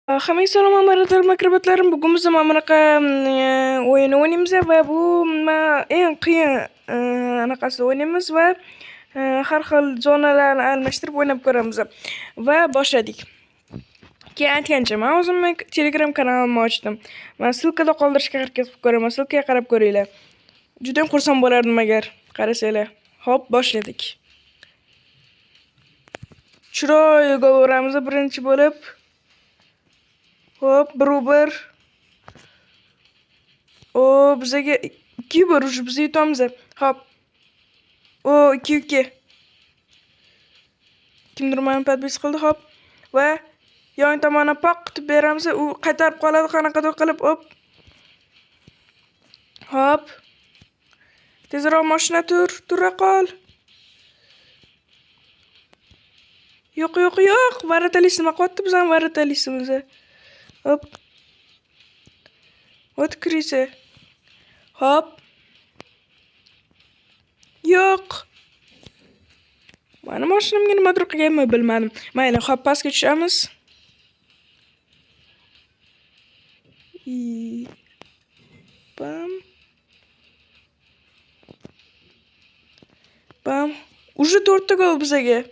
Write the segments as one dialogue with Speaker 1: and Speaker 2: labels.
Speaker 1: Hammaga salom, amirlar akrobatlarim. Bugun biz mana bunaqa o'yin o'ynaymiz va bu eng qiyin anaqasida o'ynaymiz va har xil zonalarni almashtirib o'ynab ko'ramiz. Va boshladik. Keyin aytgancha, men o'zimni Telegram kanalimni ochdim. Men ссылка da qoldirishga harakat qilib ko'raman. Ссылка ga qarab ko'ringlar. Juda ham xursand bo'lardim agar qarasanglar. Hop, boshladik. Chiroyli gol uramiz birinchi bo'lib. Hop, 1-1. O, bizaga 2-1, уже biz yutamiz. Hop. O, 2-2. Kimdir meni подпись qildi, hop. Va yon tomonni poq qilib beramiz. U qaytarib qoladi qanaqadir qilib, hop. Hop. Tezroq mashina tur, tura qol. Yo'q, yo'q, yo'q. Ворота lisi nima qilyapti bizani ворота lisimiz? Hop. Вот крыса. Hop. Yo'q. Mani mashinamga nimadir qilganmi, bilmadim. Mayli, hop, pastga tushamiz. Bam. Bam. Уже 4 ta gol bizaga.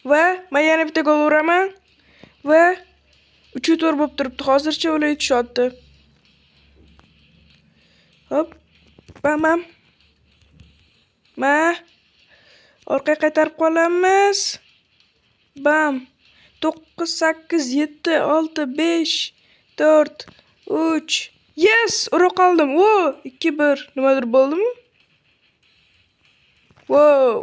Speaker 1: Va men yana bitta gol uraman. Va 3-4 bo'lib turibdi. Hozircha ular yutishyapti. Hop. Bam bam. Ma. Orqaga qaytarib qolamiz. Bam. 9, 8, 7, 6, 5, 4, 3. Yes, ura qoldim. O, 2-1. Nimadir bo'ldimi? Wow.